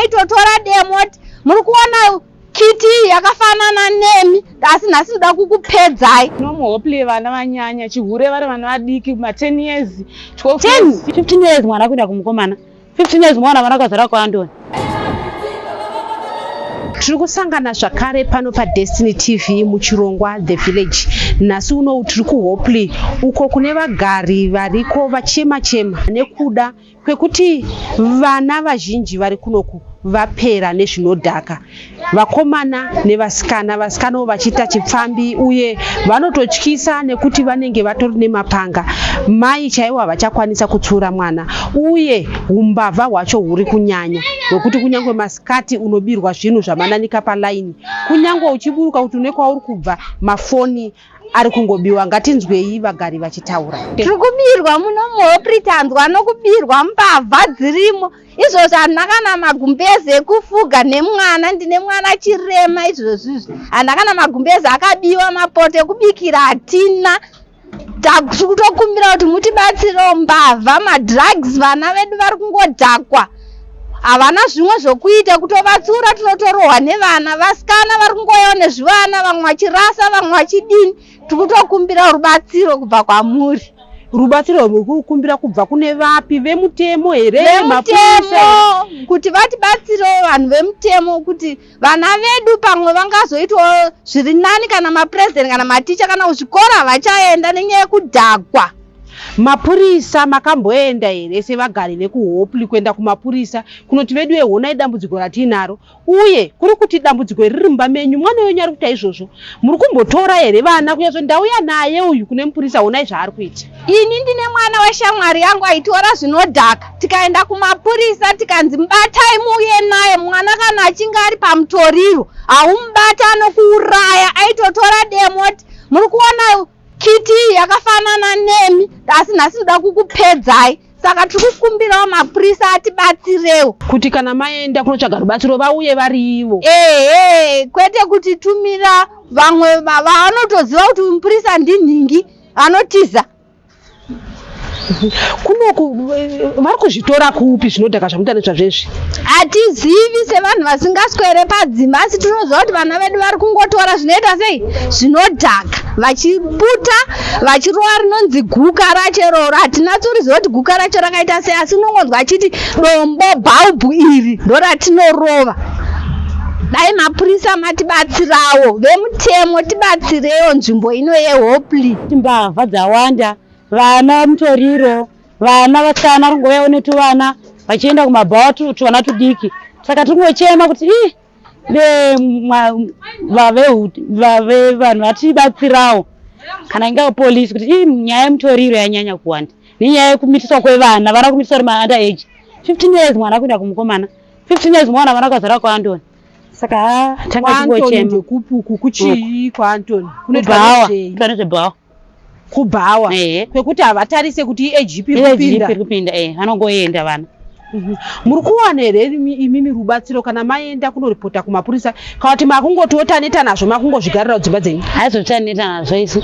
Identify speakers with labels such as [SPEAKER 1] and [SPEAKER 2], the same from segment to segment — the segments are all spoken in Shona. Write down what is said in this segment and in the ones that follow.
[SPEAKER 1] Aitotora demo oti muri kuona kiti yakafanana nemi, asi nhasi ndoda kukupedzai.
[SPEAKER 2] NomuHopley vana vanyanya chihure vari vana vadiki, ma10 years, 12
[SPEAKER 3] 10
[SPEAKER 2] years.
[SPEAKER 3] 15 years mwana kuenda kumukomana, 15 years mwana, vana kazara kwaAndoni.
[SPEAKER 4] Tiri kusangana zvakare pano paDestiny TV muchirongwa The Village. Nhasi unowu tiri kuHopley, uko kune vagari variko vachema chema nekuda kwekuti vana vazhinji vari kunoku vapera nezvinodhaka, vakomana nevasikana. Vasikanawo vachiita chipfambi uye vanototyisa nekuti vanenge vatori nemapanga. Mai chaivo havachakwanisa kutsiura mwana, uye umbavha hwacho huri kunyanya hwekuti kunyange masikati unobirwa zvinhu zvamananika palaini, kunyange uchiburuka kuti une kwauri kubva, mafoni ari kungobiwa. Ngatinzwei vagari vachitaura.
[SPEAKER 1] Tiri kubirwa muno muHopley, tanzwa nokubirwa, mbavha dzirimo. Izvozvi handina kana magumbezi ekufuga nemwana, ndine mwana chirema. Izvozvizvi handina kana magumbezi, akabiwa. Mapoto ekubikira hatina. Tiri kutokumbira kuti mutibatsirewo. Mbavha, madrugs, vana vedu vari kungodhakwa, havana zvimwe zvokuita. Kutovatsiura tinotorohwa nevana. Vasikana vari kungoyawo nezvivana, vamwe vachirasa, vamwe vachidini. Tiri kutokumbira rubatsiro kubva kwamuri.
[SPEAKER 4] Rubatsiro rwuri kukumbira kubva kune vapi? Vemutemo here? Mapurisa here?
[SPEAKER 1] Vemutemo, kuti vatibatsirewo vanhu vemutemo, kuti vana vedu pamwe vangazoitawo zviri nani, kana mapurezidendi kana maticha, kana kuzvikora vachaenda nenyaya yekudhakwa.
[SPEAKER 4] Mapurisa makamboenda here sevagari vekuHopley kuenda kumapurisa kunoti, "Vedu honai dambudziko ratiinaro, uye kuri kuti dambudziko iri riri mumba menyu, mwana wenyu ari kuita izvozvo"? Muri kumbotora here vana kunyatso, "Ndauya naye uyu kune mupurisa, honai zvaari kuita"?
[SPEAKER 1] Ini ndine mwana weshamwari yangu aitora zvinodhaka. Tikaenda kumapurisa, tikanzi, "Mubatai muuye naye." Mwana kana achinge ari pamutoriro, haumubata, anokuuraya. Aitotora demo oti muri kuona kiti yakafanana nemi, asi nhasi ndoda kukupedzai. Saka tiri kukumbirawo mapurisa atibatsirewo.
[SPEAKER 4] Kuti kana maenda kunotsvaga rubatsiro, vauye vari ivo?
[SPEAKER 1] Ehe, kwete kutitumira vamwe vanotoziva kuti mupurisa ndinhingi, anotiza.
[SPEAKER 4] Kunoku vari kuzvitora kupi zvinodhaka zvamuita nezvazvezvi?
[SPEAKER 1] Hatizivi sevanhu vasingaswere padzimba, asi tinoziva kuti vana vedu vari kungotora zvinoita sei, zvinodhaka, vachiputa, vachirova rinonzi guka racho iroro. Hatinatsoriziva kuti guka racho rakaita sei, asi unongonzwa achiti dombo bhaubhu iri ndo ratinorova. Dai mapurisa matibatsirawo, vemutemo tibatsirewo nzvimbo ino yeHopley.
[SPEAKER 3] Mbavha dzawanda, vana mutoriro, vana vasikana ringouyawo netuvana vachienda kumabhawa, tuvana tudiki. Saka tiri kungochema kuti ii vave vanhu vatibatsirawo, kana ingava polisi, kuti ii nyaya yemutoriro yanyanya kuwanda nenyaya yekumitiswa kwevana. Vana kumitiswa vari maunder age, 15 years mwana kuenda kumukomana, 15 years mwana, vana kazara kwaAndoni. Saka ha, tanga
[SPEAKER 4] KwaAntony?
[SPEAKER 3] tingochema.
[SPEAKER 4] Ndekupuku kuchii kwaAntony?
[SPEAKER 3] Kubhawa, kuitwa nezvebhawa.
[SPEAKER 4] Kubhawa?
[SPEAKER 3] Ehe.
[SPEAKER 4] Kwekuti havatarise kuti age ipi iri
[SPEAKER 3] age
[SPEAKER 4] kupinda?
[SPEAKER 3] Iri kupinda, eh, vanongoenda vana.
[SPEAKER 4] Muri kuwana here imimi rubatsiro kana maenda kunoripota kumapurisa, kana kuti makungotiwo taneta nazvo, makungozvigarira kudzimba dzenyu?
[SPEAKER 3] Haizvo, taneta nazvo isu.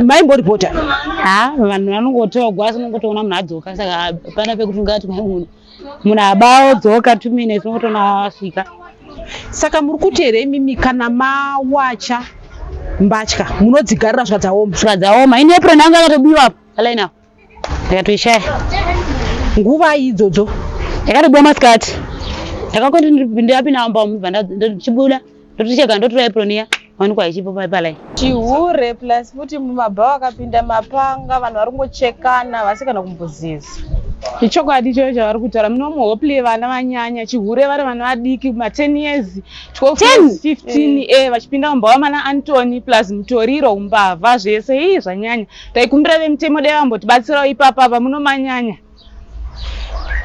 [SPEAKER 4] Maimboripota?
[SPEAKER 3] Ha, vanhu vanongotogwa, asi unongotoona munhu adzoka. Saka hapana pekuti ungati munhu abaodzoka 2 minutes, unongotoona asvika.
[SPEAKER 4] Saka muri kuti here imimi kana mawacha mbatya munodzigarira svika dzaoma?
[SPEAKER 3] Svika dzaoma. Ini apron yangu yakatobiwa palaini apo, ndikatoishaya.
[SPEAKER 4] Nguva idzodzo?
[SPEAKER 3] Yakatobiwa masikati. Ndakangoti ndapinda mumba, mubva ndichibuda, ndotocheka, ndotora apron iya, wanikwa ichipo palaini.
[SPEAKER 2] Chihure plus futi mumabhawa akapinda mapanga, vanhu vari kungochekana vasi kana kumbozeza. Ichokwadi ichocho chavari kutaura. Muno muHopley vana vanyanya chihure vari vana vadiki, ma10 years, 12 years, 15, vachipinda mumbawa mana Antony, plus mutoriro, umbavha, zvese ii zvanyanya. Taikumbira vemutemo dai vambotibatsirawo ipapapa, munomanyanya.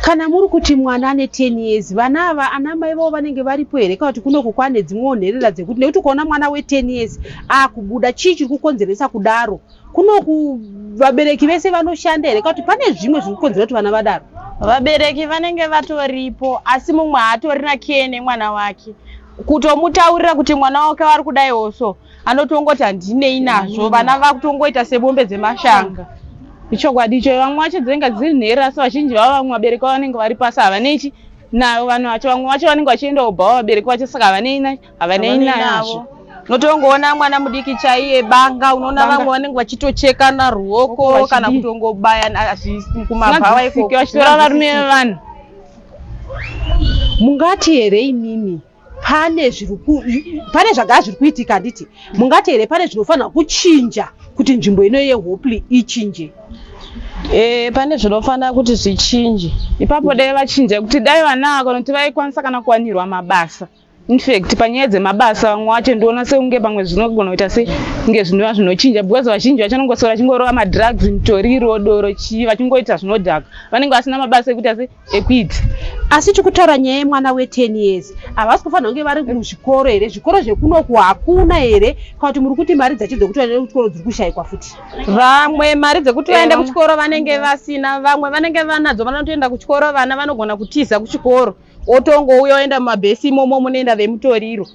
[SPEAKER 4] Kana muri kuti mwana ane 10 years, vana ava ana mai vavo vanenge varipo here, kana kuti kunoku kwane dzimwewo nherera dzekuti, nekuti ukaona mwana we10 years akubuda, chii chiri kukonzeresa kudaro kunoku? Vabereki vese vanoshanda here, kana kuti pane zvimwe zviri kukonzera kuti vana vadaro?
[SPEAKER 2] Vabereki vanenge vatoripo, asi mumwe haatorina care nemwana wake. Kutomutaurira kuti mwana wake vari kudaiwo so, anotongoti handinei nazvo. Vana vakutongoita sebombe dzemashanga. Ichokwadi icho, vamwe vacho dzinenge dziri nherera, asi vazhinji vavo vamwe vabereki vavo vanenge vari pasi, havaneichi. Navo vanhu vacho vamwe vacho vanenge vachienda kubhawa vabereki vacho saka havanei havanei nazvo.
[SPEAKER 5] Unotongoona mwana mudiki chaiye banga, unoona vamwe vanenge vachitochekana ruoko kana kutongobaya kumabhawa
[SPEAKER 2] ikoko vachitora varume vevanhu.
[SPEAKER 4] Mungati here imimi pane zviri pane zvagara zviri kuitika handiti mungati here pane zvinofanira kuchinja kuti nzvimbo ino yeHopley ichinje?
[SPEAKER 5] E, pane zvinofanira kuti zvichinje
[SPEAKER 2] ipapo. Dai vachinja kuti dai vana ava kana kuti vaikwanisa kana kuwanirwa mabasa. Infact panyaya dzemabasa vamwe vacho ndiona sekunge pamwe zvinogona kuita se kunge zvinova zvinochinja because vazhinji vacho vanongoswera vachingorova madrugs, mitoriro, doro, chii, vachingoita zvinodhaka. Vanenge vasina mabasa ekuita se ekuita.
[SPEAKER 4] Asi tikutaura nyaya yemwana we10 years, havasi kufanira kunge vari muzvikoro here? Zvikoro zvekunoku hakuna here, kana kuti muri kuti mari dzacho dzekuti vaende kuchikoro dziri kushayikwa futi?
[SPEAKER 5] Vamwe mari dzekuti vaende kuchikoro vanenge vasina, vamwe vanenge vanadzo vanotoenda kuchikoro, vana vanogona kutiza kuchikoro otongouya oenda mumabhesi imomo munoenda vemutoriro,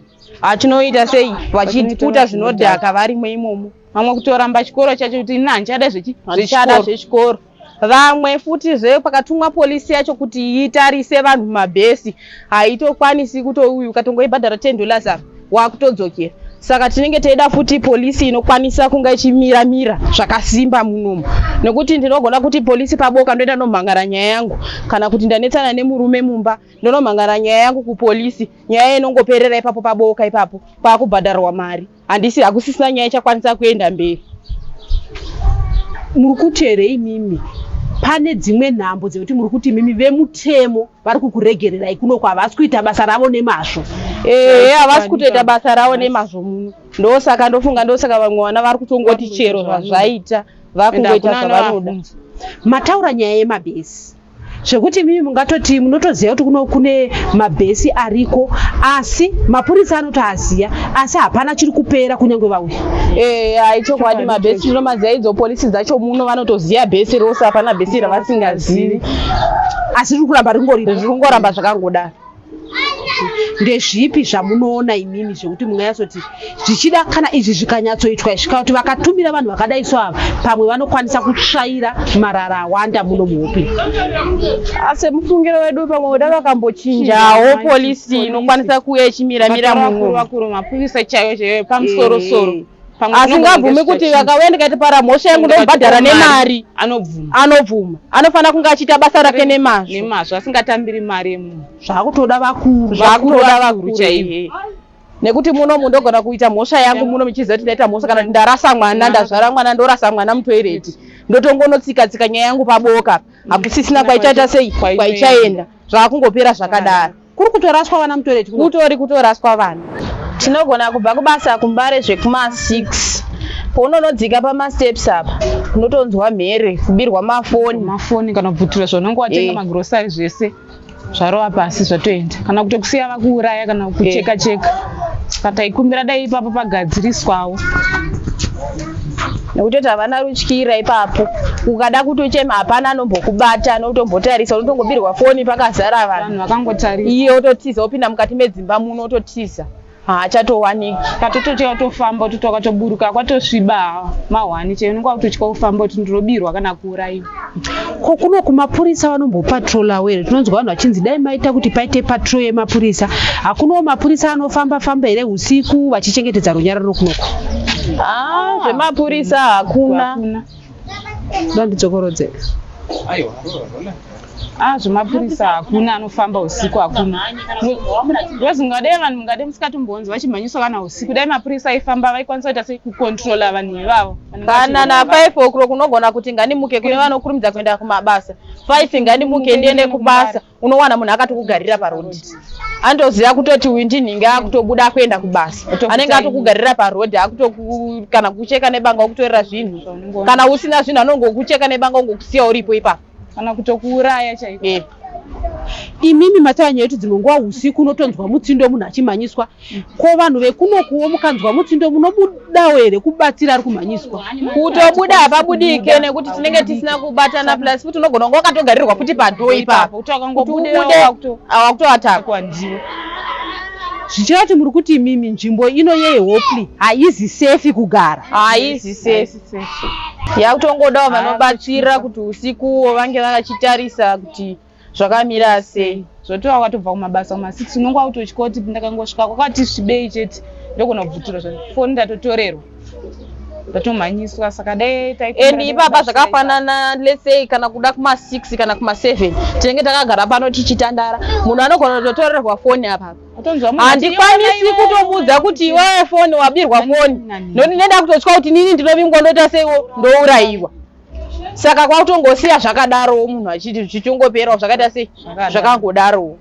[SPEAKER 5] achinoita sei, vachiputa zvinodhaka varimo imomo.
[SPEAKER 2] Vamwe kutoramba chikoro chacho kuti ini handichada
[SPEAKER 5] zvichada zvechikoro. Vamwe futizve pakatumwa polisi yacho kuti itarise vanhu mumabhesi haitokwanisi kutouyu, ukatongoibhadhara 10 dollars apa wakutodzokera. Saka tinenge teida futi polisi inokwanisa kunga ichimira mira zvakasimba munomu, nekuti ndinogona kuti polisi paboka ndoenda nomhangara nyaya yangu, kana kuti ndanetsana nemurume mumba ndonomhangara nyaya yangu kupolisi, nyaya inongoperera ipapo paboka ipapo, kwakubhadharwa mari, handisi hakusisina nyaya ichakwanisa kuenda mberi.
[SPEAKER 4] Muri kuti here imimi pane dzimwe nhambo dzekuti muri kuti imimi vemutemo vari kukuregererai kunoko, havasi kuita basa ravo nemazvo?
[SPEAKER 5] Ehe, havasi kutoita basa ravo nemazvo muno. Ndosaka ndofunga ndosaka vamwe vana vari kutongoti chero zvazvaita vakungoita zvavanoda.
[SPEAKER 4] Mataura nyaya yemabhesi, zvekuti imimi mungatoti munotoziva kuti kuno kune mabhesi ariko, asi mapurisa anotoaziva, asi hapana chiri kupera kunyange vauya.
[SPEAKER 5] Ee, haichokwadi, mabhesi tinomaziva, idzo polisi dzacho muno vanotoziva bhesi rose, hapana bhesi ravasingazivi,
[SPEAKER 4] asi riri kuramba ringoripo,
[SPEAKER 5] zviri kungoramba zvakangodaro.
[SPEAKER 4] Ndezvipi zvamunoona imimi zvekuti munganyatsoti zvichida kana izvi zvikanyatsoitwa izvi, kana kuti vakatumira vanhu vakadai so ava, pamwe vanokwanisa kutsvaira marara awanda muno muHopley?
[SPEAKER 5] Asi mufungiro wedu, pamwe uda vakambochinjawo polisi inokwanisa kuuya ichimiramira muno,
[SPEAKER 2] vakuru mapurisa chaivo chaivo pamusoro soro.
[SPEAKER 5] Asingabvumi kuti vakauya ndikaiti para mhosva yangu ndobhadhara nemari,
[SPEAKER 2] anobvuma.
[SPEAKER 5] Anobvuma, anofanira kunge achiita basa rake nemazvo.
[SPEAKER 2] Nemazvo, asingatambiri mari yemunhu.
[SPEAKER 4] Zvakutoda vakuru.
[SPEAKER 5] Zvakutoda vakuru chaivo, nekuti muno mundogona kuita mhosva yangu muno muchiziva kuti ndaita mhosva, kana kuti ndarasa mwana, ndazvara mwana ndorasa mwana mutoireti, ndotongonotsika tsika nyaya yangu paboka, hakusisina kwaichaita sei, kwaichaenda, zvakungopera zvakadaro.
[SPEAKER 4] Kuri kutoraswa vana mutoireti?
[SPEAKER 5] Kutori kutoraswa vana. Tinogona kubva kubasa kuMbare zvekuma6, paunonodzika pamasteps apa unotonzwa mhere, kubirwa mafoni.
[SPEAKER 2] Mafoni kana kubvutirwa zvaunenge watenga, magrosari zvese zvarova pasi zvatoenda, kana kutokusiya vakuuraya kana kucheka cheka. Saka taikumbira dai ipapo pagadziriswawo.
[SPEAKER 5] Nekutoti havana rutyira ipapo, ukada kutochema hapana anombokubata anotombotarisa, unotongobirwa foni pakazara vanhu.
[SPEAKER 2] Vanhu vakangotarisa.
[SPEAKER 5] Iye ototiza, opinda mukati medzimba muno ototiza, haachatowaniki.
[SPEAKER 2] Katototya kutofamba kuti wakatoburuka kwatosviba mahwani chaiyo, unenge wakutotya kufamba kuti ndinobirwa kana kuurayiwa.
[SPEAKER 4] Ko kuno kumapurisa vanombopatrolawo here? Tinonzwa vanhu vachinzi dai maita kuti paite patrol yemapurisa. Hakunawo mapurisa anofamba famba here usiku vachichengetedza runyararo kunoko?
[SPEAKER 5] Ah, zvemapurisa hakuna.
[SPEAKER 2] Hakuna.
[SPEAKER 4] Ndandidzokorodze.
[SPEAKER 2] Ah, zvemapurisa hakuna anofamba usiku, hakuna. Because mungadai vanhu mungade musingatombonzi vachimhanyiswa kana usiku, dai mapurisa aifamba vaikwanisa kuita sei, kucontrola vanhu ivavo vanenge
[SPEAKER 5] Kana
[SPEAKER 2] vachirova.
[SPEAKER 5] na5 o'clock unogona kuti ngandimuke, kune vanokurumidza kuenda kumabasa, 5 ngandimuke ndiende kubasa, unowana munhu akatokugarira parodhi, anotoziva kutoti uyu ndinhingi akutobuda kuenda kubasa, anenge atokugarira parodhi, akutoku kana kucheka nebanga okutorera zvinhu. Kana usina zvinhu anongokucheka nebanga ongokusiya uripo ipapo.
[SPEAKER 2] Kana kutokuuraya chaiko.
[SPEAKER 4] Imimi mataura nyaya yekuti dzimwe nguva usiku unotonzwa mutsindo munhu achimhanyiswa. Ko vanhu vekunokuwo mukanzwa mutsindo munobudawo here kubatsira ari kumhanyiswa?
[SPEAKER 5] Kutobuda hapabudike nekuti tinenge tisina kubatana, plus futi unogona kunge wakatogarirwa futi padhoo ipapo,
[SPEAKER 2] kuti
[SPEAKER 5] kuti
[SPEAKER 2] wakangobuda
[SPEAKER 5] ubude wakutoatakwa.
[SPEAKER 2] Ndiwe.
[SPEAKER 4] Zvichireva kuti muri kuti imimi nzvimbo ino yeHopley haizi safe kugara?
[SPEAKER 5] Haizi safe, yakutongodawo vanobatsira kuti usikuwo vange vakachitarisa kuti Zvakamira sei?
[SPEAKER 2] Zvoti wakatobva kumabasa kuma6, unonge wakutotya kuti ndakangosvika kwakati svibei chete, ndogona kubvutirwa zva foni, ndatotorerwa, ndatomhanyiswa. Saka dai
[SPEAKER 5] and ipapa zvakafanana, let's say kana kuda kuma6 kana kuma7, tinenge takagara pano tichitandara, munhu anogona kutotorerwa foni apa. Handikwanisi kutomuudza kuti iwewe foni wabirwa foni, noti ndenda kutotya kuti nini ndinovingwa, ndoita seiwo, ndourayiwa. Saka kwakutongosiya zvakadarowo, munhu achiti zvichingoperawo zvakaita sei, zvakangodarowo.